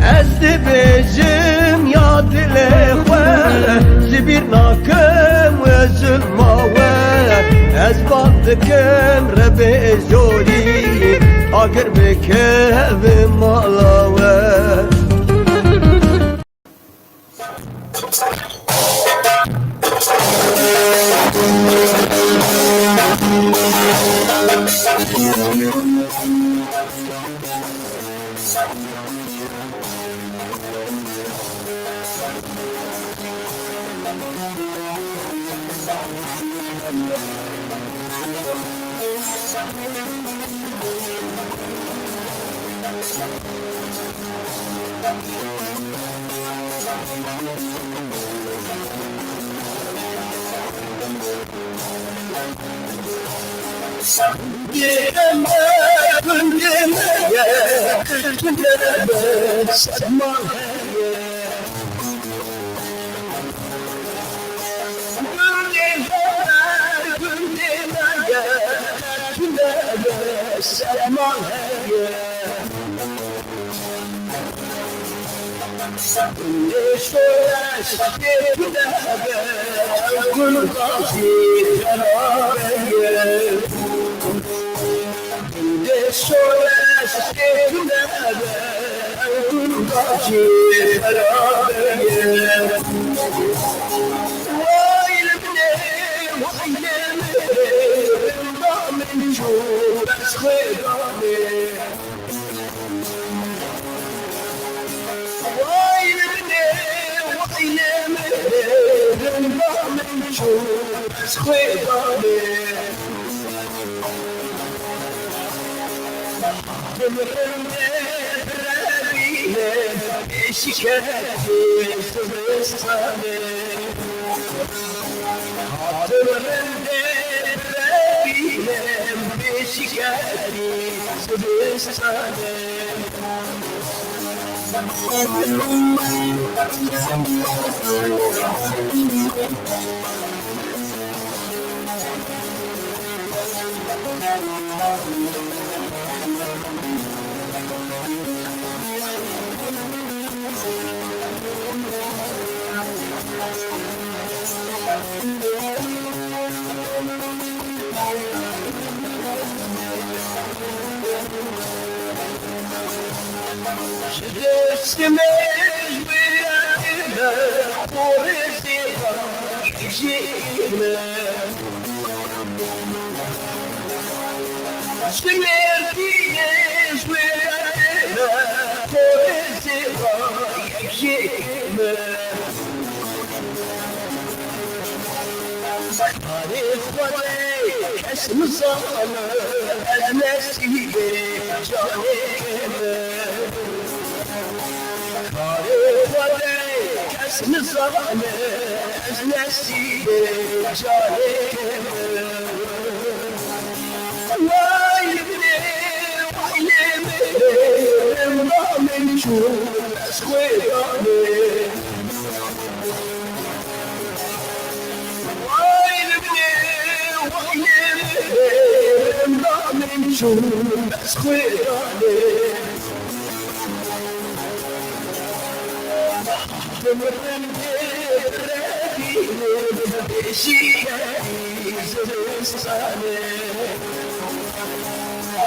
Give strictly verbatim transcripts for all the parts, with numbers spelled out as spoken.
Ez dibêjim ya dilê xwe, ji bîr nakim we zulma we. Ez bang dikim Rebê jorî, agir bikeve mala we. Way li min ê, way li min ê, rinda min çû, ez xwê danê. Bi min rindê birevîne, bê şiketî zivistanê. Hatim rindê birevîne, bê şiketî zivistanê. Ji destê me ji wê re porê zêde jê me. Ji Mêrdînê ji wê re porê zêde yek jê me. Karê Xwedê kes nizane, ez nesîbê canê me. Karê Xwedê kes nizane, ez nesîbê canê me. Way li min ê, way li min ê, rinda min çû, ez xwê danê. Way li min ê, way li min ê, rinda min çû, ez xwê danê. Bi min rindê birevîne, bê şiketî zivistanê.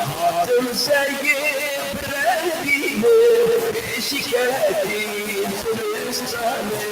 Hatim sergê birevîne, bê şiketî zivistanê.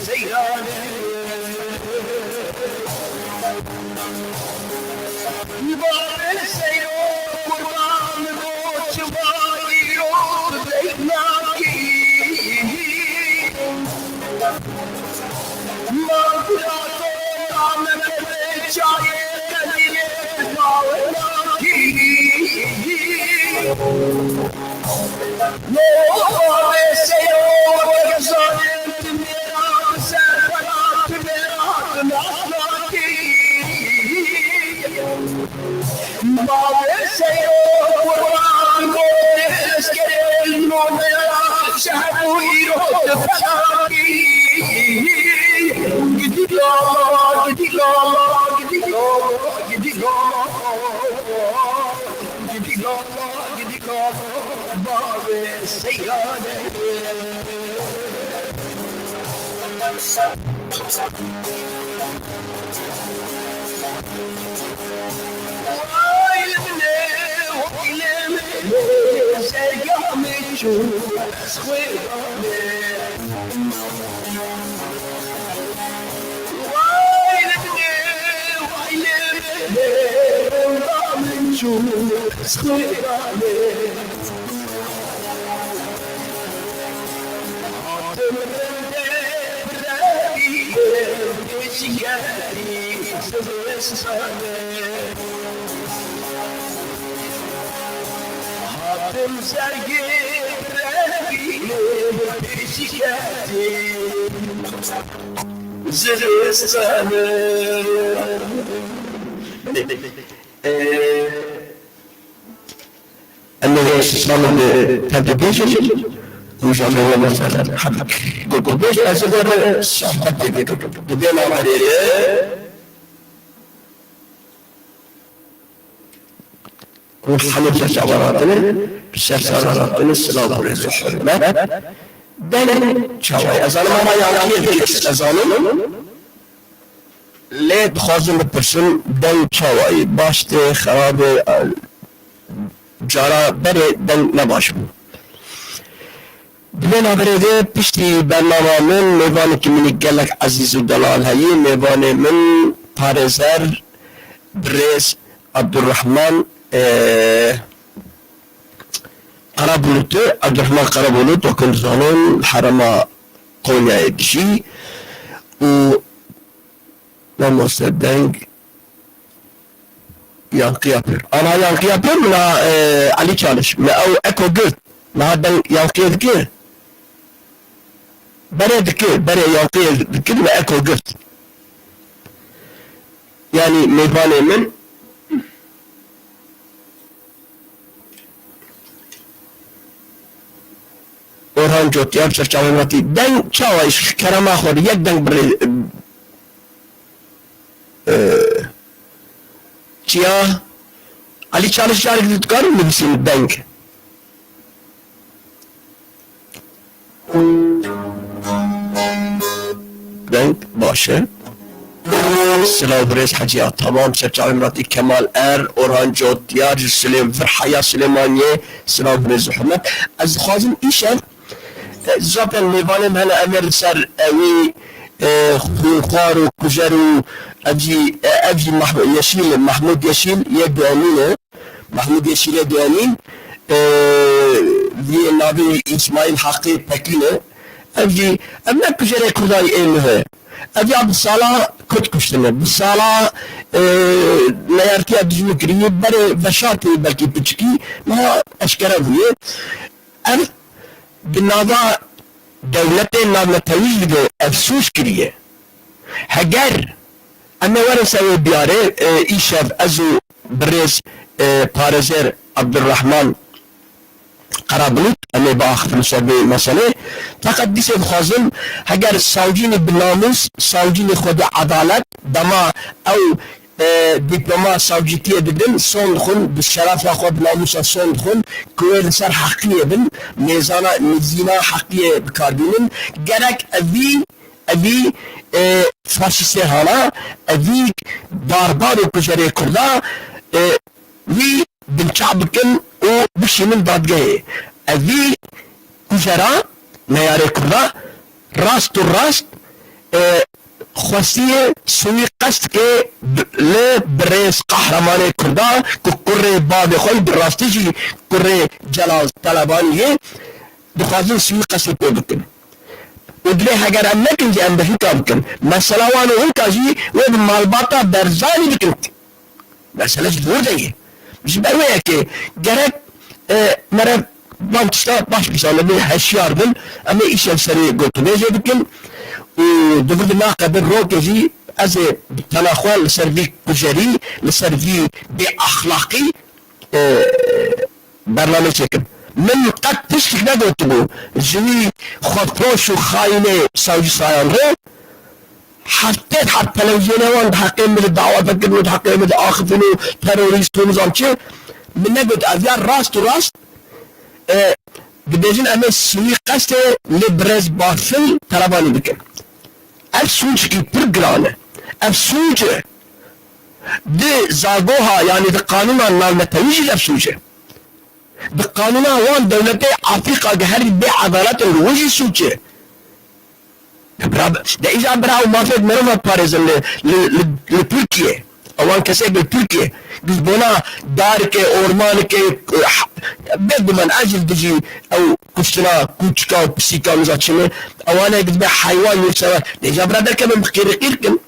Seyran. Bavê Seyro qurban bo çiva îro tu deng nakî. Mavira to nameke çayê qedîmê bavê nakî. Yo, bavê Seyro, weke zalim tu mêra bi ser pera, tu mêra bi nas nakî. Bavê Seyro, qurban bo eskerên nû mêra şehr û îro tu fedakî. Gidî lala, gidî lala, gidî lala, gidî lala. Gidî lala, gidî lala, bavê Seyranê. Way li min ê, way li min ê, serga min çû, ez xwe Way li min ê, way li min ê, wenda min çû, ez xwe danê. Hatim rindê bi rengî pêşî gelî zivistanê. Hatim sergî rengî pêşî gelî zivistanê. Em ê şişan bi tev dibêjin û ji me mesela hebik got dibêj, ez ê we re sohbetê bikim. Di vê naverê de Hûn hemû ser çavan hatine, ser çavan hatine, silav û rêz û hurmet. Deng çawa ye? Ez zanim ama yanlış dikir, ez zanim. Lê dixwazim bipirsim, deng çawa ye? Baş tê, xerab e, cara berê deng ne baş bû. Di vê naverê de piştî bernama min mêvanekî min ê gelek ezîz û delal heye. Mêvanê min parêzer birêz Abdurrahman, e, Qarabulut e. Abdurrahman Qarabulut, wekî dizanin, li herêma Konyayê dijî û Mamoste deng yanqiya pir. Ana yanqiya pir min a, e, Elî Çalış. Me ew eko girt. Niha deng yanqiya dike. Berê dike, berê yanqiya dike, me eko girt. Yanî mêvanê min Orhan Cotyar, serçavên hatî. Deng çawa îş kerema xwe yek deng birê, e, çiya? Elî Çalış carek dî dikarin nivîsîn deng. Deng baş e. Silav birêz Hecî Ataman, serçavê miratî Kemal Er, Orhan Cotyar, ji Silê-, vir heya Silêmaniyê, silav birêz û hurmet. Ez dixwazim îşev, e, zaten mêvanê me hene em ê li ser ewî, e, xwînxwar û kujer û ev jî, e, ev jî Meh-, Yeşîl, Mehmûd Yeşîl yê duemîn e. Mehmûd Yeşîlê duemîn, e, vî navê wî Îsmaîl Haqê Pekîn e. Ev jî, ev ne kujerê Kurda yê êmî ye. Ev ya bi sala Kurd kuştine. Bi sala, e, neyartiya dijmin kiriye, berê veşartê belkî piçikî, niha eşkere bûye. Ev di nava dewletê navnetewî jî de ev sûc kiriye. Heger em ê werin ser wê biyarê, e, îşev ez û birêz, e, parêzer Abdurrahman Qarabulut, em ê biaxifin ser vê meselê. Feqet dîsê dixwazim, heger savcînî bi namûs, savcînî xwedî edalet, dema ew e, dîploma savcîtiyê didin, son dixwin, bi şerefa xwe, bi namûsa son dixwin, ku wê li ser heqiyê bin, mêzana, mizîna heqiyê bi kar bînin. Gerek evî, evî, e, faşîstê hana, evî barbar û kujerê Kurda, e, wî binçav bikin û bişînin dadgehê. Evî kujera neyarê Kurda rast û rast, e, xwestiye suîqest ke bi-, li birêz qehremanê Kurda ku kurê bavê xwe yî, bi rastî jî kurê Celal Telebanî yê, dixwazin suîqestê pê bikin. Û divê heger em nekin jî em bi hinka bikin. Mesela wan û hinka jî wê bi malbata Berzanî bikin. Mesele ji dûr de ye. Ji ber wê yekê gerek, e, mere van tişta baş bizanibin, heşyar bin. Em ê îşev serê gotinê jê bikin. Û di vir de naqebin rokê jî ez ê tena xwe li ser vî kujerî, li ser vî bêexlaqî, e, bername çêkim. Min qet tiştik negotibû ji wî xwefiroş û xayînê Savcı Sayan re. Heftê heb televîzyonê wan di heqê min de dawa vekirin û di heqê min de axifin û terorîst û nizam çi. Min negot, ev ya rast û rast, e, dibêjin em ê suîqestê li birêz Bafil Telebanî bikin. Ev sûcekî pir giran e. Ev sûc e. Di zagoha, yanî di qanûna navnetewî jî ev sûc e. Di qanûna wan dewletê Afrîka ge herî bê edalet in, li wê jî sûc e. De bira, de îca bira û mafê mirov parêzin li, li, li, li Tirkiye. Ewan kesê bi Tirkiye. Giz bona darike, ormanike, bêguman ez jî li dijî ew kuştina kûçika û pisîka miza çi ne. Ewane giz be heywan yurtsever. De îca bira derkevin bi qîrîqîr kin.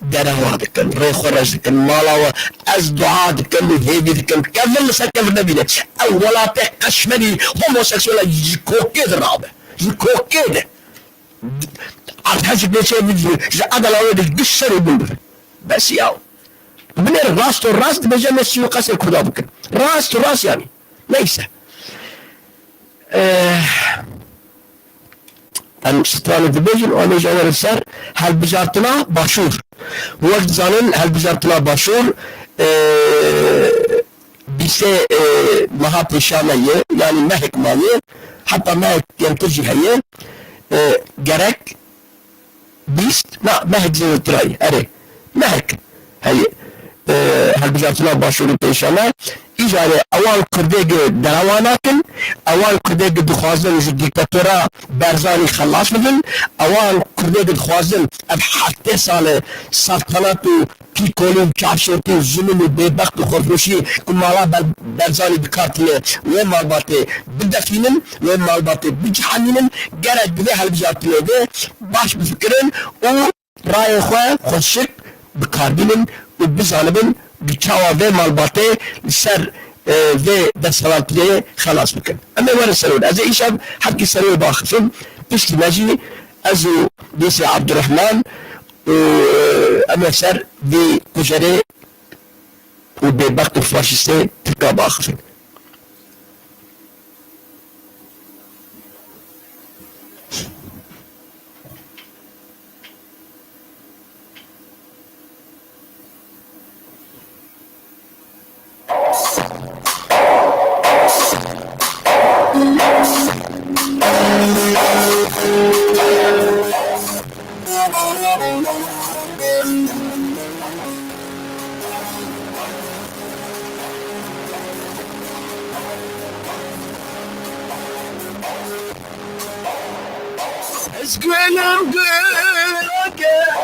Derewa dikin, rê xwe reş dikin, mala we, ez dua dikim û hêvî dikim, kevir li ser kevir nebîne. Ew welatê qeşmerî homoseksuela ji kokê de rabe. Ji kokê de. Erdhejî pêçê bidî, ji edela wê de giş ser û bin bibin. Bes ya. Binêr rast û rast dibêje me sî û qesê Kurda bikin. Rast û rast yanî. Neyse. Eh, em stranê dibêjin û em ê ji wan re ser helbijartina Başûr. Wek dizanin helbijartina Başûr, e, bîstê, e, meha pêşiya me ye, yanî mehek maye, heta mehek kêmtir jî heye. E, gerek bîst, na, mehek zêdetir ayî, erê, mehek heye. E, helbijartina Başûrê pêşiya me. Îcarê ewan kurdê gi derewa nakin, ewan kurdê gi dixwazin ji dîktatora Berzanî xelas bibin, ewan kurdê gi dixwazin ev heftê sal e saltanat û pîkolî û çavşêtî û zulm û bêbext û xwefiroşî ku mala Ber-, Berzanî bi kar tîne wê malbatê bidefînin, wê malbatê bicihenînin, gerek bi vê helbijartinê de baş bifikirin û rayê xwe xweşik bi kar bînin û bizanibin bi çawa vê malbatê li ser, e, vê desthilatiyê xelas bikin. Em ê werin ser wê. Ez ê îşev hevkî ser wê biaxifim. Piştî me jî ez û Dîsê Abdurrahman û, e, em ê ser vî kujerê û bêbext û faşîstê Tirka biaxifin. Ez gülüm gül gel.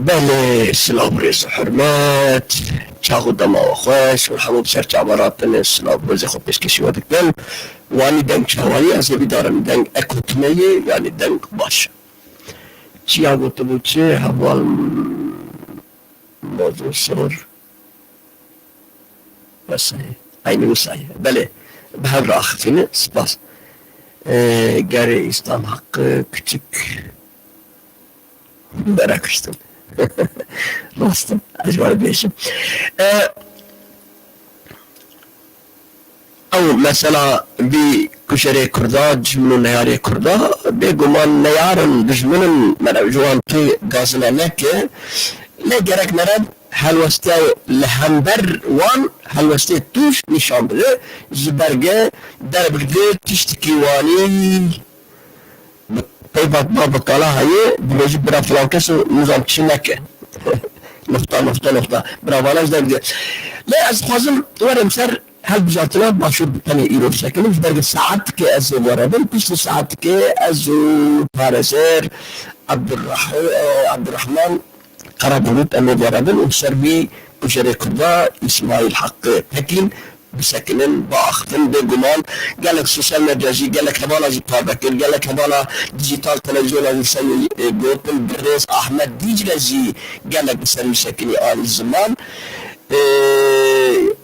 Belê, silav, rêz û hurmet, çax û dema we xweş, hûn hemû bi ser çavan hatine, silav, rêzê xwe pêşkêşî we dikim. Wanî deng çawanî, ez ê bîdarim deng ekotine ye, yanî deng baş. Çiya gotibû çi, heval Mozo Sor. Wesayê. Eynî wisa ye. Belê. Bi hev re axifîne. Spas. Ee, gerê îslam hakkı küçük. Merak ettim. Rast e. Ez var beşim. Ee, Ew mesela vî kujerê Kurda, dijmin û neyarê Kurda, bêguman neyar in, dijmin in, mere ji wan tu gazine neke. Lê gerek mere helwestiya li hember wan, helwestê tûj nîşan bide, ji ber ge derbigire tiştekî wanî. Bi peyva, bi kala heye, dibêjî bira filan kes û nizam çi neke. Nokta, nokta, nokta. Bira vana ji derdê. Lê ez dixwazim werim ser helbijartina Başûr tenê îro bisekinim. Ji ber saet dike ez ê werebim. Piştî saet dike ez û parêzer Abdurrah-, e, Abdurrahman Karabulut em ê werebin û ser vî kujerê Kurda Îsmaîl Hakkı Pekîn bisekinin, biaxifin. Bêguman gelek sosyal medya jî, gelek hevala jî parve kir, gelek hevala dijîtal televîzyona jî ser wî, e, gotin, birêz Ahmet Dîcle jî gelek li ser wî sekinî anî ziman. E,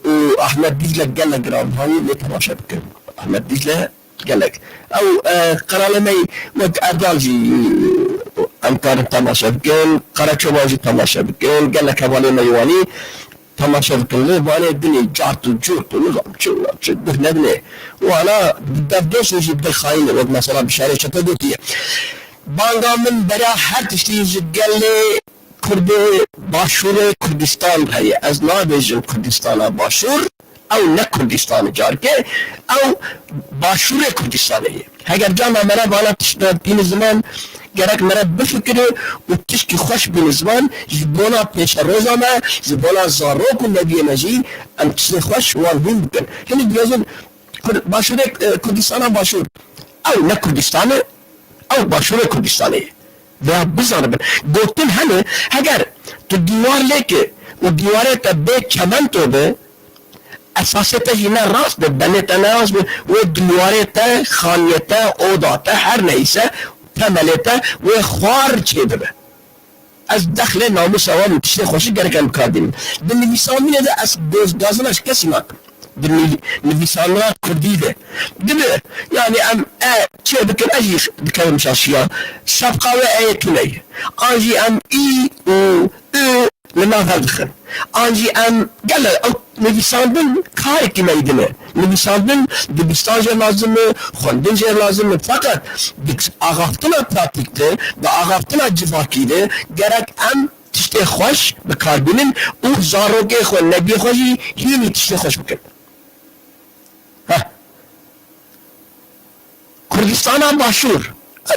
û Ahmet Dîcle gelek giran hanî lê temaşe bikin. Ahmet Dîcle gelek. Ew, e, qeralê me wek Erdal jî, e, em karin temaşe bikin, Karaçoban jî temaşe bikin, gelek hevalê me yê wanî temaşe bikin. Lê vanê dinê cart û curt û nizam çi û çi duh nedinê. Wana devdoşê jî dil xayîn e, wek mesela Bişarê Çete gotiye. Banga min bera her tiştî ji gelê Kurdê Başûrê Kurdistan heye. Ez nabêjim Kurdistana Başûr, ew ne Kurdistan e carke, ew Başûrê Kurdistanê ye. Heger carna mere vana tişta bîne ziman, gerek mere bifikire û tişkî xweş bîne ziman, ji bona pêşeroja me, ji bona zarok û neviyê me jî em tiştê xweş wan hûn bikin. Hinek dibêjin, Kur-, Başûrê, e, Kurdistana Başûr. Ew ne Kurdistan e, ew Başûrê Kurdistanê ye. Vêya bizanibin. Gotin hene, heger tu dîwar lêke û dîwarê te bê çemento be, esasê te jî ne rast be, benê te ne rast be, wê dilwarê te, xaniyê te, oda te, her neyse, temelê te wê xwar çêbibe. Ez dexlê namûsa wan û tiştê xweşik gerek em bi kar bînin. Di nivîsandinê de ez goz-, gazina ji kesî nakim. Di nivî-, nivîsandina kurdî de. Dibe, yanî em e çê bikin, ez jî dikevim şaşiya. Şapka we e yê tune ye. An jî em î û ü li nav hev dixin. An jî em gelo ew nivîsandin karekî me yî din e. Nivîsandin dibistan jê lazim e, xwendin jê lazim e. Feqet di axaftina pratîk de, di axaftina civakî de gerek em tiştê xweş bi kar bînin û zarokê xwe, nebiyê xwe jî hînî tiştê xweş bikin. Heh. Kurdistana Başûr,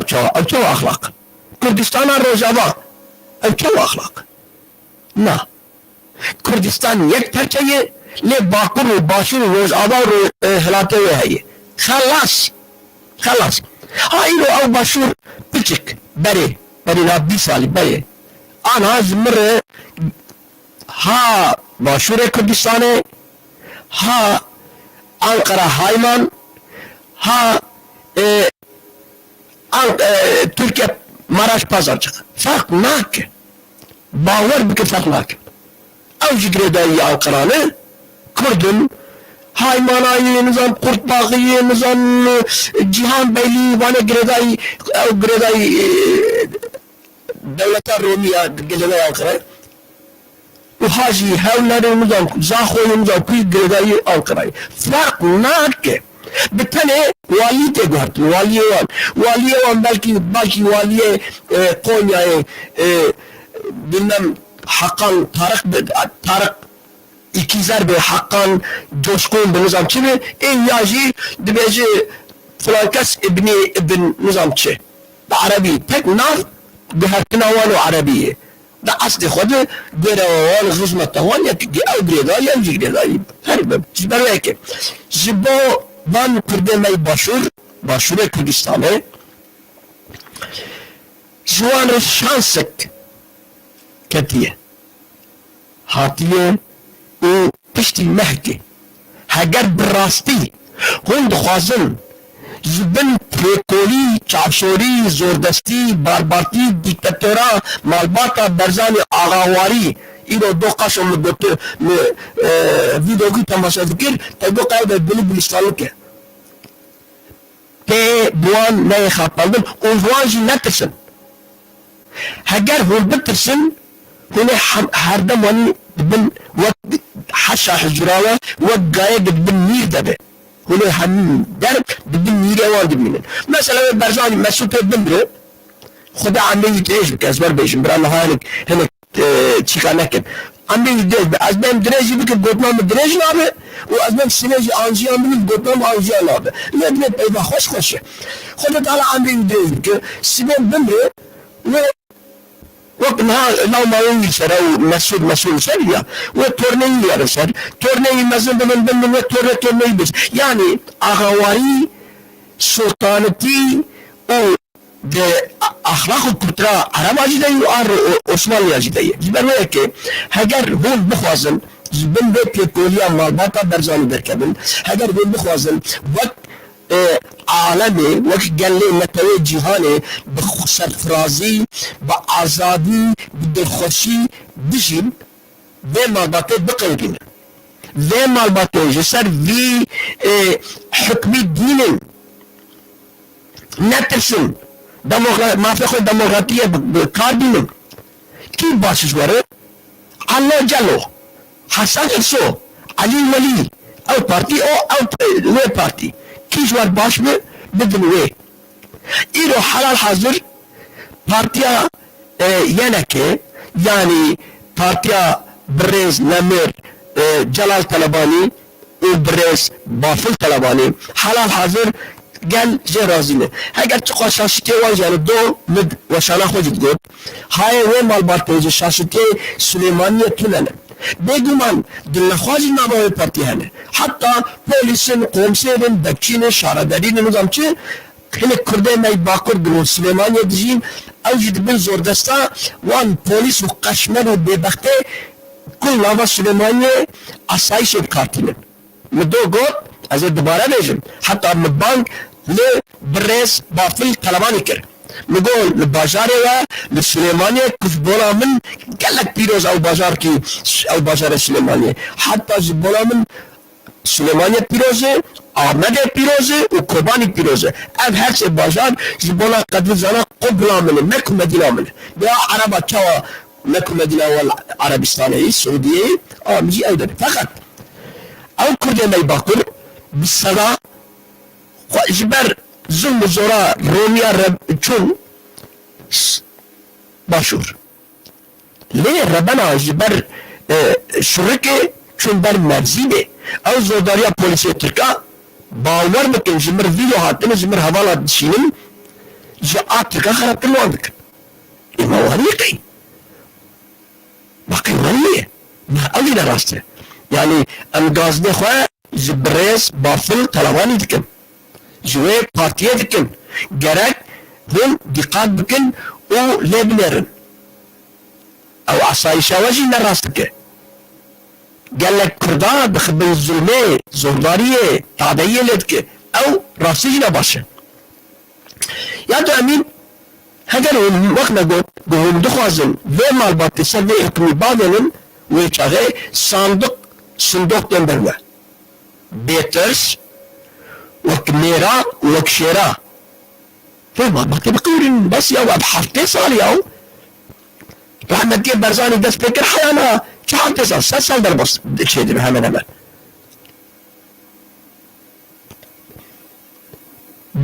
ev çawa, ev çawa axlaq? Kurdistana Rojava, ev çawa axlaq? Na. Kurdistan yek perçe ye, lê Bakur û Başûr û Rojava û Ro-, e, hilatê wê heye. Xelas. Xelas. Ha îro ew Başûr piçik, berê, berê na bîst salî berê. Ana ji min re ha Başûrê Kurdistanê, ha Ankara Hayman, ha, e, An-, e, Tirkiye Maraş Pazarcık. Ferq nake. Bawer bike ferq nake. Ew jî girêdayî Anqara ne. Kurd in. Haymanayê, nizam Qurtbaxiyê, nizam, e, Cîhan Beylî, vane girêdayî, ew girêdayî, e, dewleta Romî ya, girêdayî Anqara. Û ha jî Hewler û nizam Zaxo û nizam ku girêdayî Anqarayê. Ferq nake. Bi tenê walî tê guhertin, waliyê wan. Waliyê wan belkî, belkî waliyê, e, Konyayê, e, bilmem Hakan Tarık bi, Tarık Îkîzer bi, Hakan Coşkun bi, nizam çi bi, ê ya jî dibêje filan kes ibnî, ibn nizam çi. Bi erebî tek nav guhertina wan û erebî ye. Di eslê xwe de gêrewa wan, xizmeta wan yek, ew girêdayî, ew jî girêdayî. Her bi, ji ber wê yekê. Ji bo van Kurdê me yê Başûr, Başûrê Kurdistanê, ji wan re şansek ketiye. Hatiye û piştî mehkê, heger bi rastî hûn dixwazin ji bin lêkolî, çavşorî, zordestî, barbartî, dîktatora malbata Barzanî, axawarî, îro do qaşo min got, min, e, vîdeokî temaşe dikir, te got qey be bilî bilîstanlik e. Tê bi wan neyê xapandin û ji wan jî netirsin. Heger hûn bitirsin, hûn ê hem-, herdem wanî dibin wek heşa hicra we, wek gayek dibin nîr de be. Hûn ê hemî der dibin nîrê wan dimînin. Mesela wê Berzanî Mesûd wê bimre, Xweda emrê wî dirêj bike, ez wer bêjim, bira niha hinek, hinek, e, çîka nekin. Emrê wî dirêj be. Ez bêm dirêj jî bikim, gotina min dirêj nabe û ez bêm sibê jî anjiya min, gotina min anjiya nabe. Lê divê peyva xweş xweş e. Xweda Teala emrê wî dirêj bike. Sibê bimre, wê wek niha lawma wî li ser e û Mesûd, Mesûd li ser ya. Wê tornê wî ya li ser. Tornê wî mezin bibin, bimrin, wê tornê, tornê wî bêj. Yanî axawarî, sultanetî û di a-, axlaq û kultura Ereba jî de yî û a ro-, o-, Osmanliya jî de yî. Ji ber wê yekê heger hûn bixwazin ji bin vê têkoliya malbata Berzanî derkevin, heger hûn bixwazin wek, e, alemê, wek gelê netewê cîhanê bi xwe-, serfirazî, bi azadî, bi dilxweşî bijîn, vê malbatê biqewirînin. Vê malbatê ji ser vî, e, hukmî dînin netirsin. Demokra-, mafê xwe demokratiyê bi, bi kar bînin. Kî baş ji we re? Elo Celo, Hesen Irso, Elî Welî, ew partî, o, ew p-, wê partî. Kî ji we re baş bi, bidin wê. Îro helal hazir partiya, e, Y N K, yanî partiya birêz nemir, e, Celal Telebanî û birêz Bafil Telebanî, helal hazir gel jê razî ne. Heger çiqas şaşîtiyê wan jî, yanî do min weşana xwe jî digot, hayê wê malbatê ji şaşîtiyê Silêmaniyê tune ne. Bêguman dilnexwazî nava wê partî hene. Heta polîsin, komsêrin, bekçînin, şaredarînin, nizam çi, hinek Kurdê me yê Bakur di Silêmaniyê dijîn, ew jî di bin zordesta wan polîs û qeşmer û bêbextê ku nava Silêmaniyê asayîşê bi kar tînin. Min do got, ez ê dubare bêjim, heta min bang li birêz Bafil Telemanî kir. Min got, li bajarê we, li Silêmaniyê ku ji bona min gelek pîroz ew bajar kî, ew bajarê Silêmaniyê. Heta ji bona min Silêmaniyê pîroz e, Amedê pîroz e û Kobanî pîroz e. Ev her sê bajar ji bona qedrî zana qubla min e, Mek û Medîna min e. Vêya Ereba çawa Mek û Medîna wal Erebistanê yî, Siûdiyê yî, a min jî ew de. Feqet ew Kurdê me yî Bakur bi seda xwe ji ber zilm û zora romiya re çûn s-, Başûr. Lê rebena ji ber, e, şurikê çûn ber Merzînê. Ew zordariya polîsê Tirka, bawer bikin, ji mir vîdeo hatine, ji mir hevala dişînin, ji a Tirka xerabtir li wan dikin. Ê me wanî qey. Ma qey wanî ye. Ma ew jî ne rast e. Yanî em gazdê xwe ji birêz Bafil Telemanî dikin. Ji wê partiyê dikin. Gerek hûn dîqat bikin û lê binêrin. Ew asayîşa we jî ne rast dike. Gelek Kurda dixibin zulmê, zordariyê, tadeyiyê lê dike. Ew rastî jî ne baş e. Ya du emîn, heger hûn, wek me got, ku hûn dixwazin vê malbatê ser vê hikmî bavênin, wê çaxê sandiq, sindoq tên ber we. Bêtirs, wek mêra, wek şêra. Vê malbatê biqewirînin, bes ya, we bi heftê sal ya. Rehmetiyê Berzanî dest pê kir heyana, çi heftê sal, sed sal derbas çêdibe hemen hemen.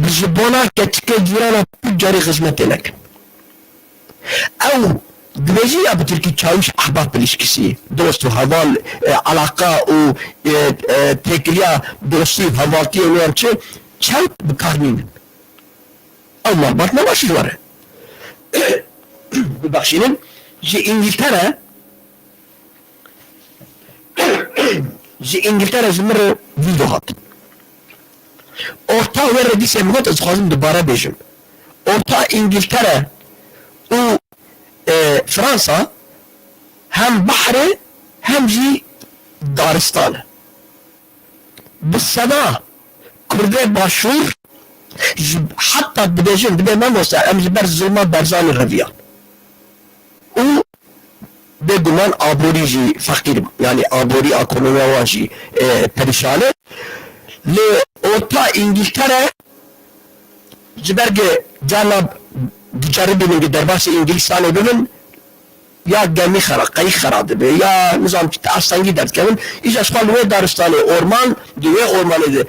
Ji bona keçikê cîrana tu carî xizmetê nekin. Ew dibêjin ya bi tirkî çawîş ehbap ilişkisi, dost û heval, e, alaqa û, e, e, têkiliya dostî û hevaltiyê û yan çi çend bi kar nînin. Ew malbat ne baş ji we re. Bibexşînin, ji Îngiltere Ji Îngiltere ji min re vîdeo hat. Orta wê re dîsê min got, ez dixwazim dubare bêjim. Orta Îngiltere û, e, Fransa hem behr e, hem jî daristan e. Bi seda Kurdê Başûr ji, heta dibêjin, dibê mamoste, em ji ber zilma Barzanî reviyan. Û bêguman aborî jî feqîr, yanî aborî, ekonomiya wan jî, e, perîşan e. Li orta Îngiltere ji ber ku carna diceribînin ku derbasî Îngilîstanê bibin, ya gemî xera, qeyîk xera dibe, ya nizam çi astengî derdikevin. Îja ji xwe li wê daristanê orman, di wê ormanê de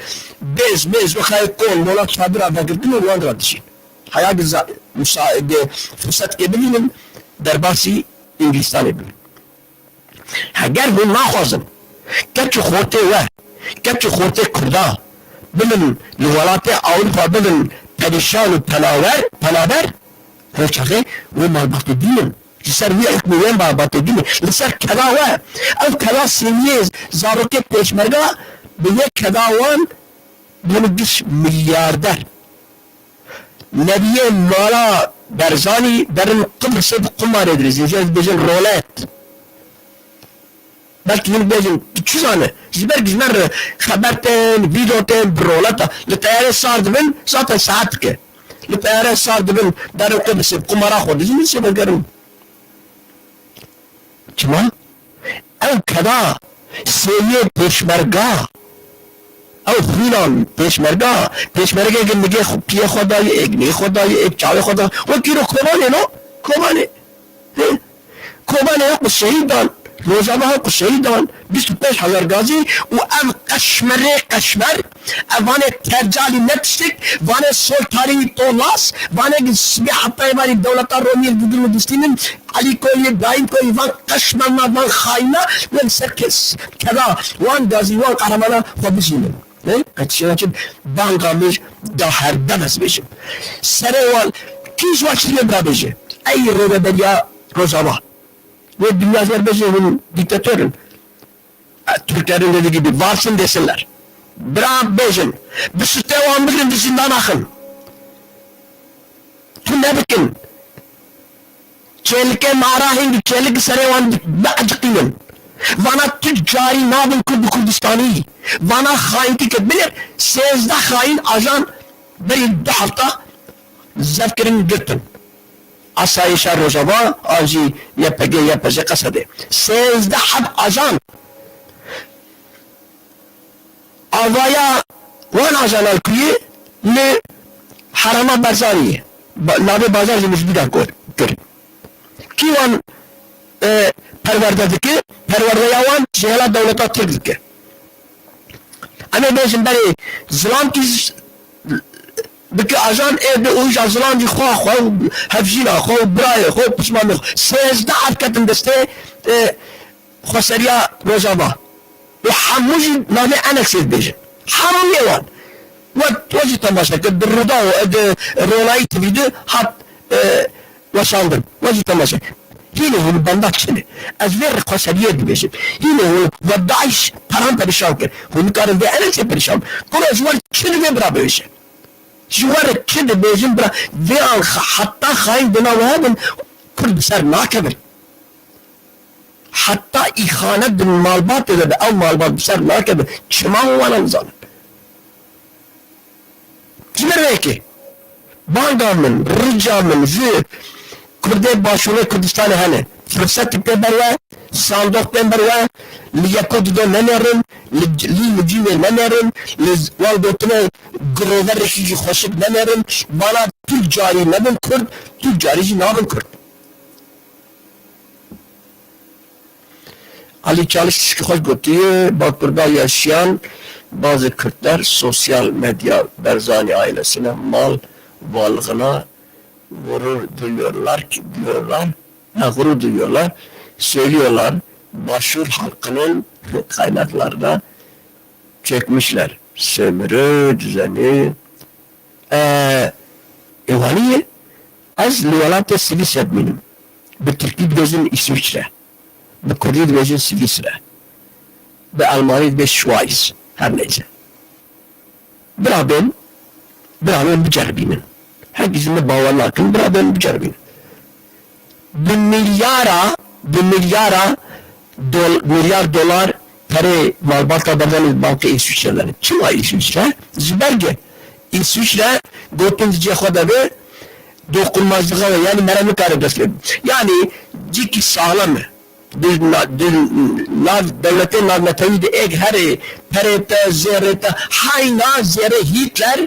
bêz, mêz, wexayê kon, mola çadira vegirtin û wan re dijîn. Heya di za-, musa-, di firsetkê bibînin, derbasî Îngilîstanê bibin. Heger hûn naxwazin keç û xortê we, keç û xortê Kurda bibin li welatê Ewropa bibin perîşan û penawer, penaber, rêçaxê wê malbatê dînin. Ji ser wî hikmî wê malbatê dînin. Li ser keda we, ev keda sêwiyê zarokê pêşmerga bi wê keda wan bûne giş milyarder. Neviyê mala Berzanî derin Qibrisê bi qumarê dirizin. Ji ez dibêjin rolet. Belkî hûn bêjin, tu çi zane? Ji ber ku ji me re xeber tên, vîdeo tên, bi roleta. Li teyarê sar dibin, zaten saet dike. Li teyarê sar dibin, derin Qibrisê bi qumara xwe dijin, sê vegerin. Çima? Ew keda sêyê pêşmerga, ew xwînan pêşmerga, pêşmergeke nigê xwe, piyê xwe dayê, êk nigê xwe dayê, êk çavê xwe da, wekî ro Kobanê no, Kobanê. Hê? Kobanê wek bi şehîd dan, Rojava wek bi şehîd dan, bîst û pênc hezar gazî û ev qeşmerê qeşmer, ev vanê tercalî ne tiştik, vanê sol tarî to las, vanê ki sibê heta êvarî dewleta Romiyê didin û distînin, Elî Koyî, Brahîm Koyî, van qeşmerna, van xayîna, wê li ser kes, keda wan gazî, wan qehramana xwe bijînin. Ne? Qetişêna çi banga min da her dem ez bêjim. Serê wan, kî ji wan çi dibê bira bêje? Ey rêveberiya Rojava. Wê dinya jê re bêje hûn dîktator in. E, Türklerin dediği gibi varsın desinler. Bira bêjin. Bi sutê wan bigirin, di zindana xin. Tu nebikin. Çêlike mara hîn bi çêlik serê wan bi-, bieciqînin. Vana tu carî nabin Kurd bi Kurdistanî. Vana xayintî kir. Binêr sêzdeh xayîn ajan berî du hefta zevkirin girtin. Asayişa Rojava an jî Y P G, Y P J Qesedê. Sêzdeh heb ajan. Avaya wan ajanan kuyê li Herêma Barzanî ye. Ba-, navê bazar jî min ji bîra kir. Kî wan, e, perwerde dike? Perwerdeya wan ji hela dewleta Tirk dike. Em ê bêjin berê zilam kî z-, bike ajan ê bi û ja zilam jî xwe, xwe û hevjîna xwe û birayê xwe û pişmanê xwe. Sêzdeh erd ketin destê, e, xweseriya Rojava. Û hemû jî navê Enexê dibêjin. Hemûyê wan. We, we jî temaşe kir. Di Rûdaw, di Ronayî T V de hat, e, weşandin. We jî temaşe kir. Hînê hûn benda çi ne? Ez vê rêxweseriyê dibêjim. Hînê hûn we DAIŞ paran perişan kir. Hûn nikarin vê Enexê perişan. Kuro ji we çi divê bira bibêje? Ji we re çi dibêjin bira? Vê an xa-, heta xayîn dina we hebin, Kurd bi ser nakevin. Heta îxanet di malbatê de be, ew malbat bi ser nakeve. Çima hûn wana nizanin? Ji ber wê yekê, banga min, rica min ji Kurdê Başûrê Kurdistanê hene. Firset tê ber we, sandoq tên ber we, li yeko dido nenêrin, li, li, li cî wê nenêrin, li z-, wan gotine giroverekî jî xweşik nenêrin, bana tu carî nebin Kurd, tu carî jî nabin Kurd. Ali Çalış tişkî xweş gotiye, Bakurda yaşayan bazı Kürtler sosyal medya Barzani ailesine mal varlığına gurur duyuyorlar ki, diyorlar. Ha, gurur duyuyorlar. Söylüyorlar. Başur halkının kaynaklarına çökmüşler. Sömürü düzeni. E, e, wanî ye, ez li welatê Swîsre dimînim. Bi tirkî dibêjin Îswîçre. Bi kurdî dibêjin Swîsre. Bi elmanî dibê Schweiz. Her neyse. Bira bên, bira bên biceribînin. Herkî ji min bawer nakin, bira bên biceribînin. Bi milyara, bi milyara dol-, milyar dolar perê malbata Barzanî li bankê Îswîçre de ne. Çima Îswîçre? Ji ber ge Îswîçre gotin di cihê xwe de be, doqunmazlığa ve, yani mere nikare dest pê. Yani cîkî saxlem e. Di na-, di nav dewletê navnetewî de êk herê perê te, zêrê te, hayna zêrê Hitler,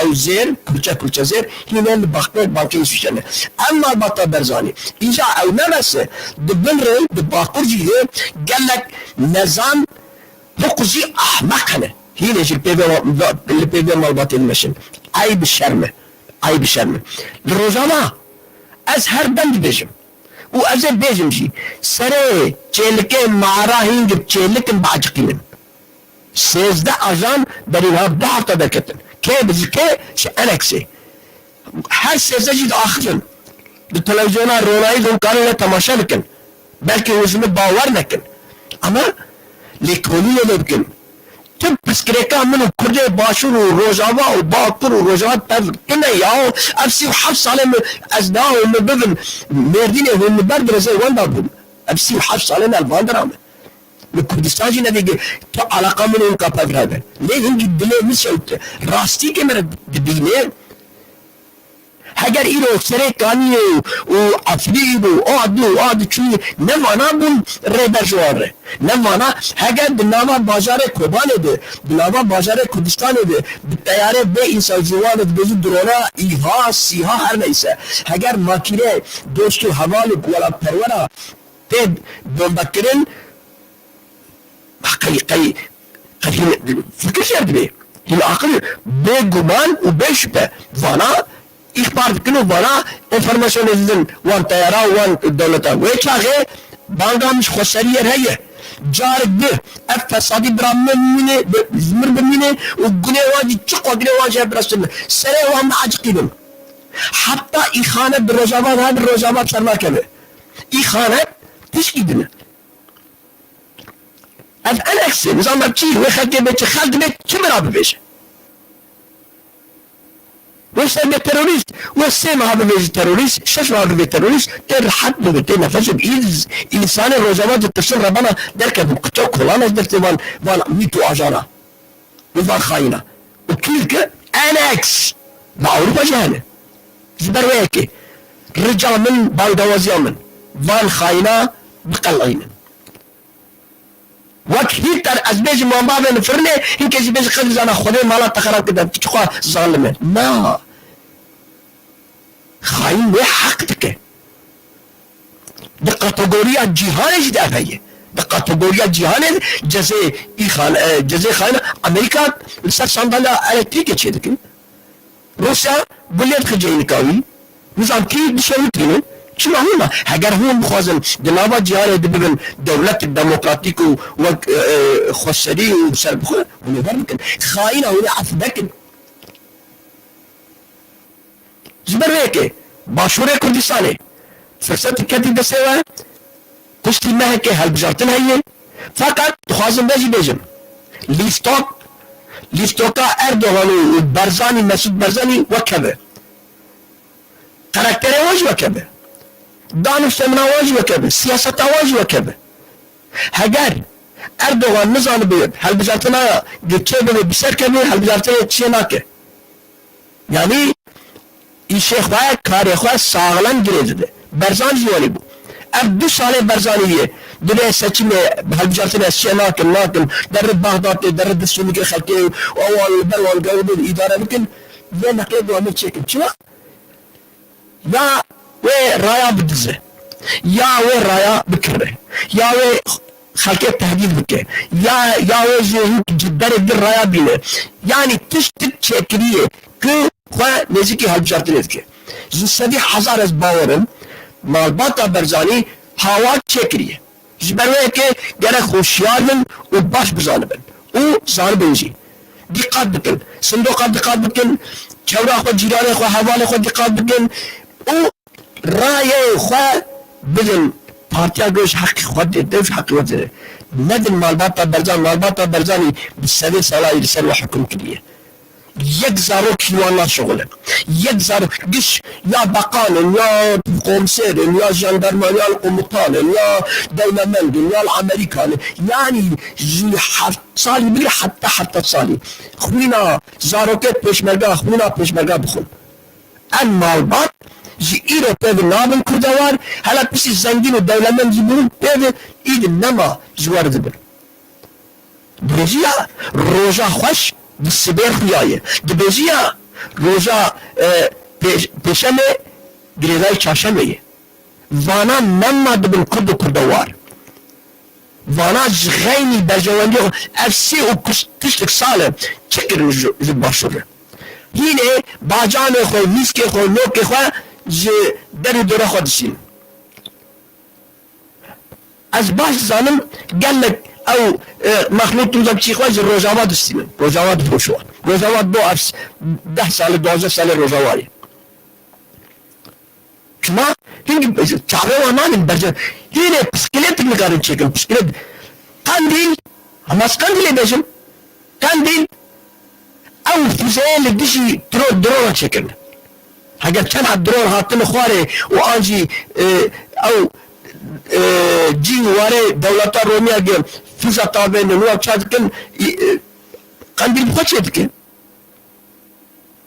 ew zêr, kulçe kulçe zêr, hîne li baxtê bankê Îswîçre ne. Ev malbata Barzanî. Îja ew ne bes e. Di bin re, di bakur jî hê gelek nezan, hiqû jî ahmeq hene. Hîne jî li pê vê, li pê vê malbatê dimeşin. Eyb şerm e. Eyb şerm e. Li Rojava ez her dem dibêjim. Û ez ê bêjim jî, serê çêlikê mara hîn di çêlik in biaciqînin. Sêzdeh ajan berî niha du hefta derketin. Kê bi ji kê? Ji Enexê. Her sêzdeh jî diaxivin. Di televîzyona Ronayî de hûn karin lê temaşe bikin. Belkî hûn ji min bawer nekin. Ama lêkolînê lê bikin. Tu pirsgirêka min û Kurdê Başûr û Rojava û Bakur û Rojava tev tune ya. Ev sî û heft salê min ez niha hûn min bibin Mêrdînê hûn min ber dirêzê wenda bûn. Ev sî û heft salê me li van dira me. Li Kurdistan jî nedî tu alaqa min û ka pevre be. Lê hingî dilê min şewt rastîkê me re dibîne. Heger îro Serê Kaniyê û, û Efrîn û a du û a du çûyî ne vana bûn rêber ji wan re. Ne vana, heger di nava bajarê Kobanê de, di nava bajarê Kurdistanê de, bi teyarê bê însan ji wan re dibêjin drona, îha, sîha her neyse. Heger makîne dost û heval û welatperwera tê bombekirin, qey, qey, qey hîn fikir jê dibê. Hîn aqil, bê guman û bê şüphe vana îxbar dikin û vana înformasyonê didin wan teyara û wan dewleta. Wê çaxê banga min ji xweseriyê re heye. Carik bi ev fesadî bira min bimîne, bi, ji min bimîne û gunê wan jî çi qo gunê wan jî hev birestin. Serê wan biaciqînim. Heta îxanet di Rojava de, di Rojava ser nakeve. Îxanet tişkî din e. Ev Enexê, nizam ev çi, wê xelkê bê çi, xelk dibê çi min ra bibêje. Wê ser bê terorîst, wê sê meha bibêjî terorîst, şeş meha bibê terorîst, tê rihet bibe, tê nefes bibe. Î-, însanê Rojava ditirsin rebana derkevin, qıça kolan ez dertê van, van mît û ajana. Û van xayîna. Û kî dike? Enex. Li Ewropa jî hene. Ji ber wê yekê. Rica min, bangewaziya min. Van xayîna biqeleynin. Wek Hitler ez bêjim wan bavê min firinê, hinkê jî bêjin qedî zana Xwedê mala te xerab kir, tu çiqas zalim e. Na. Xayîn wê heq dike. Di kategoriya cîhanê jî de ev heye. Di kategoriya cîhanê de cezê îxan-, e, cezê xayîna Amerîka li ser sandalya elektrîkê çêdikin. Rûsya gulê dixe ceynika wî. Nizam kî dişewitînin. Çima hûn ma? Heger hûn bixwazin di nava cîhanê de bibin dewletek demokratîk û wek, e, e, xweserî û serbixwe, hûn ê wer bikin. Xayîna hûn ê efû nekin. Ji ber wê yekê Başûrê Kurdistanê firsetek ketî destê we, piştî mehekê hilbijartin heye. Feqet dixwazim vê jî bêjim. Lîstok, lîstoka Erdogan û Barzanî, Mesûd Barzanî wek hev e. Karakterê wan jî wek hev e. Dan û semina wan jî wek hev e. Siyaseta wan jî wek hev e. Heger Erdogan nizanibe hilbijartina kê bibe bi ser kevê, hilbijartinê çê nake. Yanî îşê xwe, karê xwe saxlem girê dide. Berzan jî welî bû. Ev du salê Berzanî ye. Dibê seçimê hilbijartinê ez çê nakim, nakim. Derê Bexdatê, derê destûnikê xelkê û ewan li ber wan gewr bin îdare bikin. Vê neqlê bi Amir çêkin. Çima? Ya wê raya bidize, ya wê raya bikire, ya wê xelkê tehdîd bike, ya, ya wê ji hin-, ji berê di raya bîne. Yanî tiştik çêkiriye ku xwe nêzîkî hilbijartinê dike. Ji sedî hezar ez bawer im, malbata Berzanî hawa çêkiriye. Ji ber wê yekê gerek hoşyar bin û baş bizanibin û zanibin jî. Dîqat bikin. Sindoqa dîqat bikin. Çewra xwe, cîranê xwe, hevalê xwe dîqat bikin û rayê xwe bidin partiya ku ji heqê xwe dê, dev ji heqê xwe dê. Nedin malbata Berzan, malbata Berzanî bi sedê salayî li ser we hukm kiriye. Yek zarok hîwan naşixulin. Yek zarok, giş ya beqan in, ya komser in, ya jandarma, ya komutan in, ya dewlemend in, ya li Amerîkan in. Yanî ji heft salî bigire heta heft salî xwîna zarokê pêşmerga, xwîna pêşmerga dixwin. Em malbat ji îro pê ve nabin kurdewar, hela piştî zengîn û dewlemend jî bûn pê ve îdî nema ji we re dibin. Dibêjî ya roja xweş di sibê xuya ye. Dibêjî ya roja, e, pêş-, pêşemê girêdayî çarşemê ye. Vana nema dibin kurd û kurdewar. Vana ji xeynî berjewendiyê xwe ev sê û kuş-, tiştek sal e çi kirin ji, ji başûr re? Hînê bacanê xwe, mîskê xwe, nokê xwe ji der û dora xwe dişînin. Ez baş dizanim gelek ew, e, mexlût û çî xwe ji Rojava distînin. Rojava difiroşe wan. Rojava bo ev s-, deh salê, duwazdeh salê Rojava ye. Çima? Hingî çavê wan nanin berce. Hînê piskilêtik nikarin çêkin. Piskilêt. Qendîl. Hema ez Qendîlê bêjim. Qendîl. Ew fuzeyê li dijî dro-, drona çêkirin. Heger çend heb dron hatin xwarê û an jî, e, ew, e, cî û warê dewleta Romî ge fuza tavênin û ew ça dikin, î, e, Qendîl bi xwe çê dike.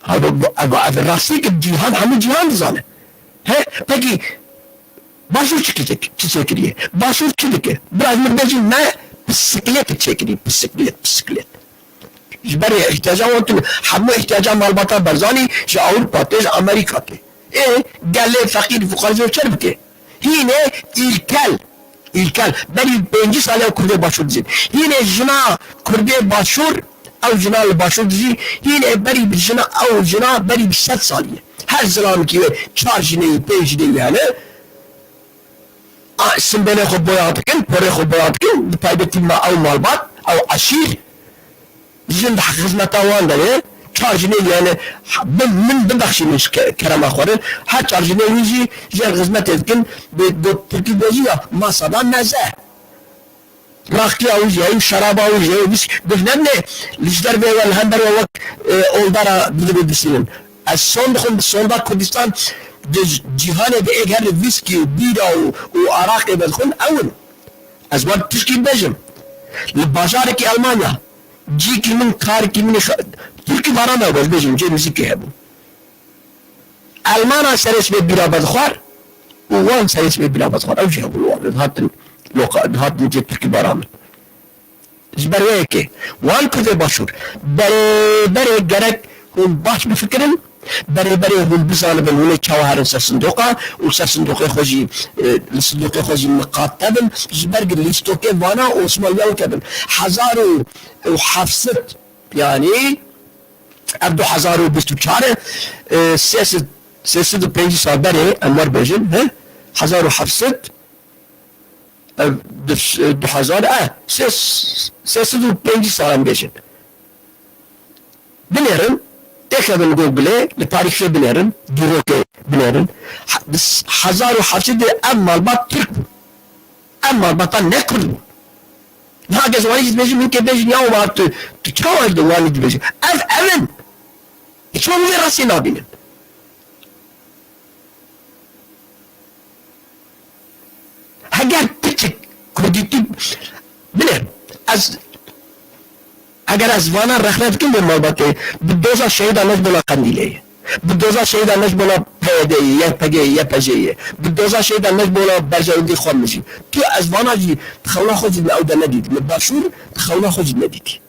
Ev, ev, ev rastî ki cîhan, hemû cîhan dizane. He, pekî Başûr çi çi çêkiriye? Başûr çi dike? Biraz min bêjin me, pisiklet çêkiriye, pisiklet, pisiklet. Ji ber ihtiyaca wan tune, hemû ihtiyaca malbata Berzanî ji Ewropa tê, ji Amerîka tê. Ê, gelê feqîr, fuqarê çer bike? Hînê îlkel, îlkel, berî pêncî salê ew Kurdê Başûr dijîn. Hînê jina Kurdê Başûr, ew jina li Başûr dijî, hînê berî bi jina, ew jina berî bi sed salî ye. Her zilamekî wê çar jinê wî, pênc jinê wî hene. A, simbêlê xwe boya dikin, porê xwe boya dikin, bi taybetî me ew malbat, ew eşîr, jin di xizmeta wan de ne, çar jinê wî hene, ha, bi-, min bibexşînin ji ke-, kerema xwe re, her çar jinê wî jî jê re xizmetê dikin, bi, bi tirkî bêjî ya masada meze. Raxtiya wî jî heye, şeraba wî jî heye, wî guh nebine, li ji dervê we, li hember we wek, e, oldara didibê distînin. Ez son dixwim, bi sonda Kurdistan di cîhanê de êk herî vîskî û bîra û, û araqê vedixwin ew in. Ez wan tirkî bêjim. Li bajarekî Elmanya, cîkî min, karikî min, tirkî vana me, ez bêjim, cê muzîkê hebû. Elmana serê sibê bîra vedixwar û wan serê sibê bîra vedixwar. Ew jî hebû li wan. Dihatin loqa, dihatin cê tirkî bara min. Ji ber wê yekê wan Kurdê Başûr berê berê gerek hûn baş bifikirin, berê berê hûn bizanibin hûn ê çawa herin ser sindoqa û ser sindoqê xwe jî, e, li sindoqê xwe jî miqate bin, ji ber ku lîstokê vana Osmanliya weke bin. Hezar û heft sed, yanî ev du hezar û bîst û çar e, e, sê sed, sê sed û pêncî sal berê, em wer bêjin, he? Hezar û heft sed, ev du, du hezar, e, sê, sê sed û pêncî sal em bêjin. Binêrin, têkevin Googleê, li tarîxê binêrin, dîrokê binêrin. He-, hezar û heft sed ev malbat Tirk bû. Ev malbatan ne Kurd bûn. Niha gez wanî jî dibêjin, hinkê bêjin, ya wa tu, tu çawa ji wanî dibêjin? Ev, ev in. Hiç wan vê rastî nabînin. Heger piçik Kurdîtî bine, ez, heger ez vana rexne dikim vê malbatê, bi doza şehîda ne ji bona Qendîlê ye. Bi doza şehîda ne ji bona P Y D'ê ye, Y P G'ê ye, Y P J'ê ye. Bi doza şehîda ne ji bona berjewendî xwe min jî. Tu ez vana jî di xewna xwe jî li ew de nedît. Li Başûr di xewna xwe jî nedîtî.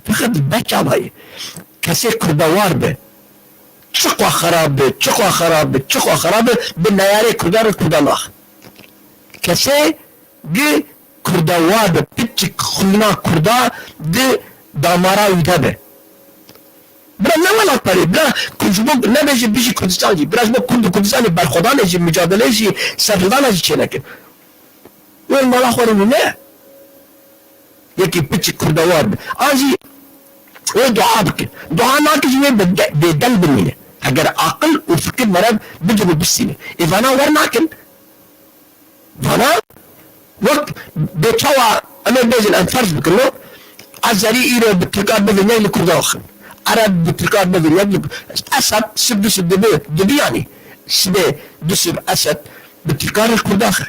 Feqet li ber çava ye. Kesê kurdewar be. Çiqwa xerab be, çiqwa xerab be, çiqwa xerab be, bi neyarê kurda re kurda nax. Kesê gi kurdewar be, piçik xwîna kurda di damara wî de be. Bira ne welatperê, bira ku ji bo nebêje bijî Kurdistan jî, bira ji bo Kurd û Kurdistanê berxwedanê jî, mucadeleyê jî, serhildana jî çênekin. Wê mala xwe re ne. Yekî piçik kurdewar be. An jî wê dua bikin. Dua nakin jî wê bê-, bêdeng bimîne. Heger aqil û fikir meriv bicin û bistîne. Ê vana wernakin. Vana wek bê çawa em ê bêjin, em ferz bikin, no? Azerî îro bi Tirkan bivin yek li Kurdan xin. Ereb bi Tirkan bivin yek li Esed sib du sib dibi, dibi yanî. Sibê du sib Esed bi Tirkan re Kurdan xin.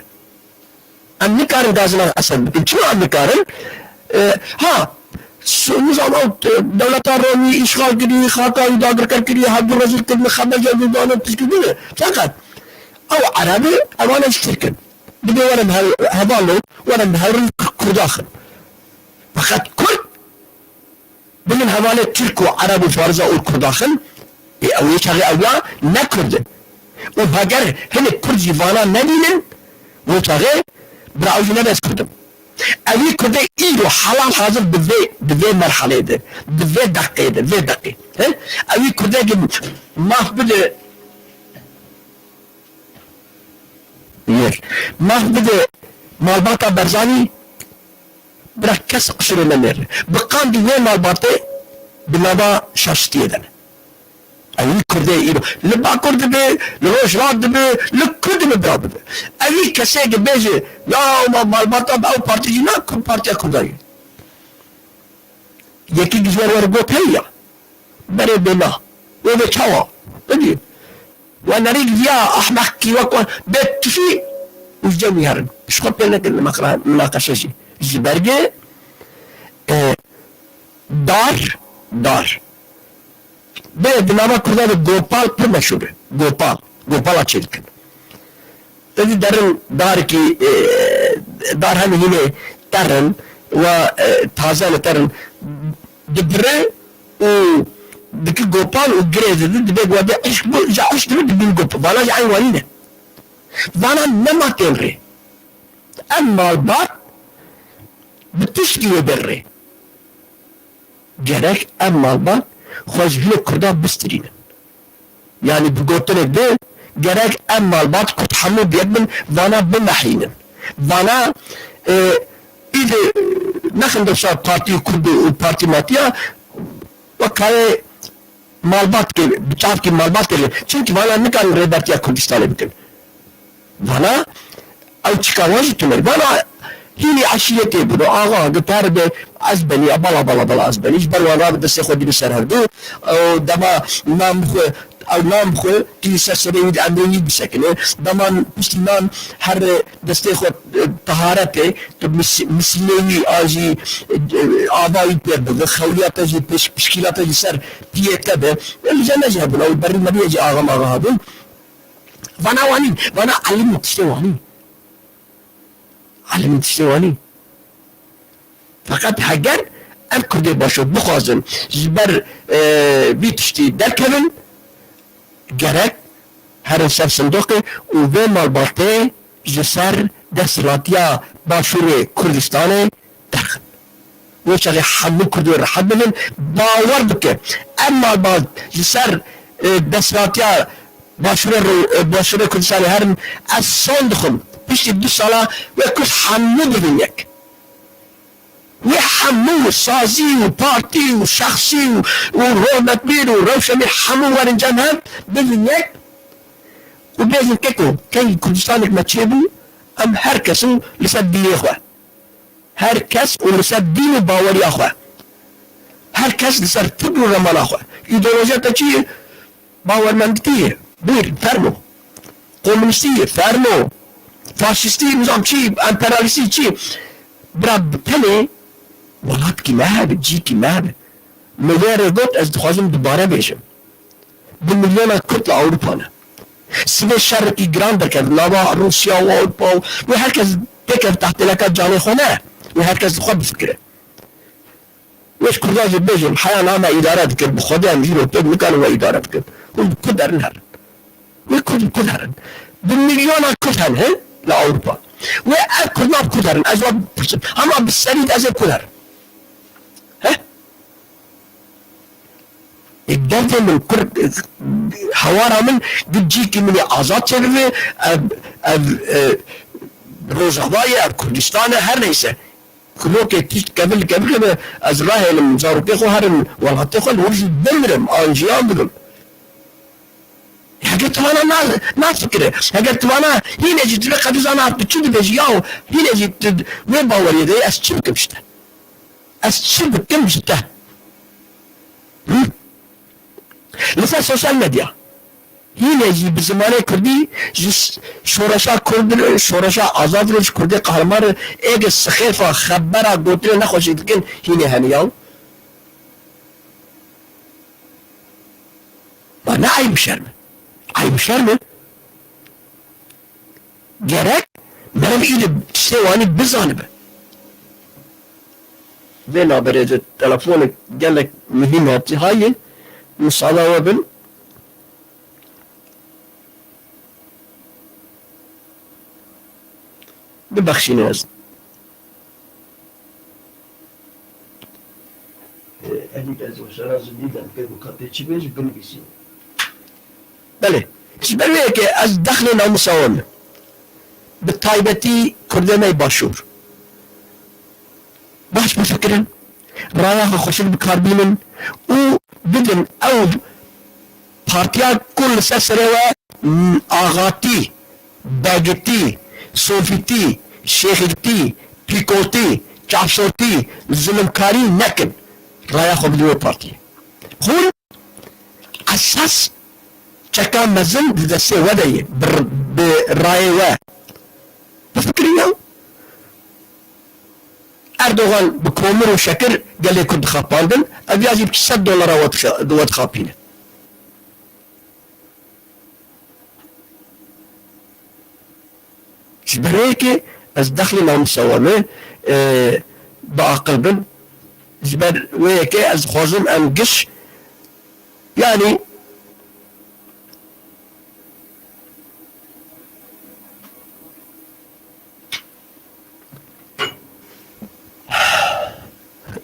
Em nikarin gazina Esed bikin. Çima em nikarin? E, ha, s-, nizam ew, e, dewleta Romî îşxal kirî, xaka wî dagirker kirî, hevdû rezil kirin, xebece wî dane tişt kirin. Feqet ew Erebi, ewana ji Tirk in. Dibê werin hev-, hevalon, werin bi hevrin Kurda xin. Feqet Kurd, bibin hevalê Tirk û Ereb û Farisa û Kurda xin, ê ew yê çaxê ew ya ne Kurd in. Û heger hinek Kurd jî vana nebînin, wê çaxê bira ew jî nebe ez Kurd im. Ewî Kurdê îro halal hazir di vê, di vê merhaleyê de, di vê deqê de, vê deqê. He? Ewî Kurdê ki maf bide, Yek. Maf bide malbata Barzanî, bira kes qişirê nenêre. Bi qandî wê malbatê bi nava şaşitiyê de ne. Ewî Kurdê îro. Li Bakur dibe, li Rojhilat dibe, li ku dibe bira bibe. Ewî kesê ki bêje, ya ma malbata bi ew partî jî na, ku partiya Kurdan ye. Yekî dijber were got hey ya. Berê bê na. Wê bê çawa? Bidî. Wa nerî giya ahmeqkî wek wan bê tifî û ji cem wî herin. Ji xwe pê nekin minaqeşe jî. Ji bergê, e, dar, dar. Bê di nava Kurdan de gopal pir meşhur e. Gopal. Gopala çêdikin. Te dî derin darekî, e, dar hemî hînê terr in, wa, e, taze ne terr in. Dibire û diki gopal û girê didi, dibê ku werdê eşq bû, ja eşq dibe dibîn gop. Vana jî eyn wanî ne. Vana nema tên rê. Em malbat bi tişkî wê bên rê. Gerek em malbat xwe ji hînê Kurdan bistirînin. Yanî bi gotinek de gerek em malbat Kurd hemû bi yek bin, vana bimehînin. Vana, e, îdî nexin dewsa partî Kurd û partî matiya wek karê malbat ke, bi çavkî malbat ke. Çimkî vana nikarin rêbertiya Kurdistanê bikin. Vana ew çika wan jî tune. Vana Hînî eşîretê bûn, axa, gutar be, ez benî, bala, bala, bala, ez benî. Ji ber wan rabe destê xwe dî bi ser hevdû. Ew dema nam xwe, ew nam xwe, tî ser serê wî di emrê wî bisekine. Dema piştî nan her destê xwe, e, teharetê, tu mis-, misilê wî an jî, e, ava wî pê bibe, xewliya te jî pêş, pişkîla te jî ser piyê te be. Li cem me jî hebûn, ew berî meriyê jî axa maxa hebûn. Vana wanî, vana elim tiştê wanî. Elim tiştê wanî. Feqet heger ev Kurdê Başûr bixwazin ji ber, e, vî tiştî derkevin, gerek herin ser sindoqê û vê malbatê ji ser desthilatiya Başûrê Kurdistanê derxin. Wê çaxê hemû Kurdê rehet bibin. Bawer bike, ev malbat ji ser, e, desthilatiya Başûrê Rû-, e, Başûrê Kurdistanê herin, ez son dixwim, piştî du sala wê Kurd hemû bibin yek. Wê hemû sazî û partî û şexsî û, û rûmetmîr û rewşenbîr hemû werin cem hev bibin yek û bêjin keko, kengî Kurdistanek me çêbû, em her kes û li ser dînê xwe. Her kes û li ser dîn û baweriya xwe. Her kes li ser fikr û remana xwe. Îdeolojiya te çi ye? Bawermenditî ye. Buyur, fermo. Komûnîstî ye, fermo. Faşîstî, nizam çi, emperyalîstî çi? Bira, bi tenê welatkî me hebe, cîkî me hebe. Min vê re got, ez dixwazim dubare bêjim. Bi milyona Kurd li Ewropa ne. Sibê şerekî giran derket nava Rûsya û Ewropa û wê her kes têkeve tehtêleka canê xwe ne. Wê her kes li xwe bifikire. Wê ji Kurdan jî bêjin, heya na me îdare dikir, bi Xwedê em jî rê pêk nikarin we îdare bikin. Hûn bi Kurd herin herin. Wê Kurd bi Kurd herin. Bi milyona Kurd hene, he, li Ewropa. Wê ev Kurdan bi Kurd herin. Ez we bipirsim. Hema bi serî de ez ê Kurd herim. He? Ê, derdê min Kurd, ê, hewara min, di cîkî min ê azad çêbibe, ev, ev, e, Rojava ye, ev Kurdistan e, her neyse. Kulokê tişt kevir li kevir keve, ez rahêlim, zarokê xwe herim welatê xwe, li wir jî bimirim, an jiyan bibim. Heger tu vana na-, nafikire, heger tu vana hîne jî tu vê qedûza na tu çi dibêjî yaw, hîne jî tu wê baweriyê de yê, ez çi bikim ji te? Ez çi bikim ji te? Hı? Li ser sosyal medya. Hîne jî bi zimanê kurdî ji s-, şoreşa kurd re, şoreşa azad re, ji kurdê qehreman re êk sixêfa xebera gotinê nexweşik dikin, hîne hene yaw. Ma ne eyb û şerm e? Eyb û şerm e? Gerek meriv îdî tiştê wanî bizanibe. Vê naberê de telefonek gelek muhîm hatî hayê, misala we bin. Bibexşînin ez. Elî ez weşana zindî de bike ku katê çi bê jî binivîsî. Belê. Ji ber wê yekê ez dexlê namûsa we me. Bi taybetî Kurdê me yê Başûr. Baş bifikirin, raya xwe xweşik bi kar bînin û bidin ew partiya ku li ser serê we, m, axatî, begitî, sofîtî, şêxîtî, pîkotî, çavsotî, zilimkarî nekin. Raya xwe bidin wê partiyê. Hûn esas çeka mezin di destê we de ye, bi, bi rayê we. Bifikirin ya. Erdogan bi komir û şekir gelê Kurd dixapandin, ev ya jî bi sed dolara we dixa-, di we dixapîne. Ji ber wê yekê ez dexlê namûsa we me, e, bi aqil bin. Ji ber wê yekê ez dixwazim em giş, yanî,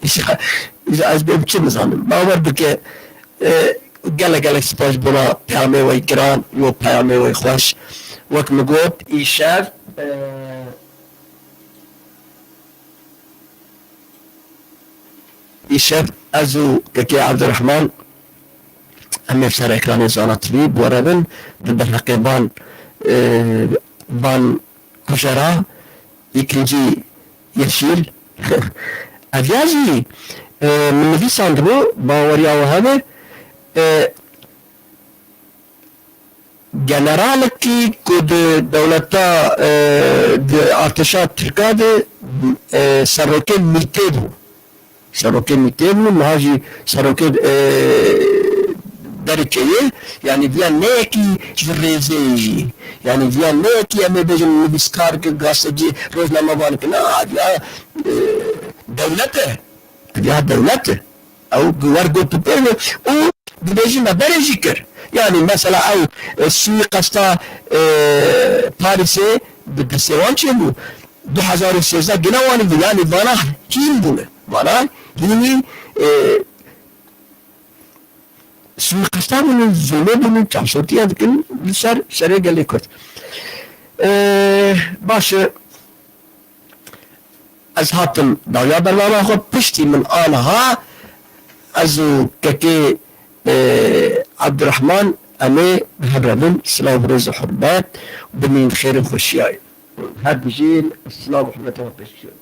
Îja, îja ez bê çi nizanim. Bawer bike, e, gelek gelek spas bona peyamê we giran, yo peyamê we xweş. Wek min got, îşev, e, îşev ez û Kekê Evdirehman em ê ser ekranê Zana T V bi we re bin, di derheqê van, e, van kujera, îkincî Yeşîl. Ev ya jî, e, min nivîsandibû, baweriya we hebe, e, generalekî ku di dewleta, e, di artêşa Tirka de, e, serokê MÎT'ê bû. Serokê MÎT'ê bû, niha jî serokê, e, derê ye, yanî viya ne yekî ji rêzê ye jî. Yanî viya ne yekî em ê bêjin nivîskar ki, gazetecî, rojnamevan ki, na, viya, e, dewlet e. Viya dewlet e. Ew wer got tu pê û dibêjin me berê jî kir. Yanî mesela ew, e, suîqesta, e, Parîsê bi destê wan çêbû. Du hezar û sêzdeh gina wan bû. Yanî vana hîn bûne. Vana hînî, e, suîqesta bûne, zulmê bûne, çavşotiya dikin li ser serê gelê Kurd. E, baş e, ez hatim dawiya bernama xwe, piştî min aniha ez û kekê, e, Ebdurehman em ê bi hev re bin. Silav, rêz û hurmet, bimîn xêr û xweşiyayê. Her bijîn, silav û hurmetê xwe pêşkêş dikim.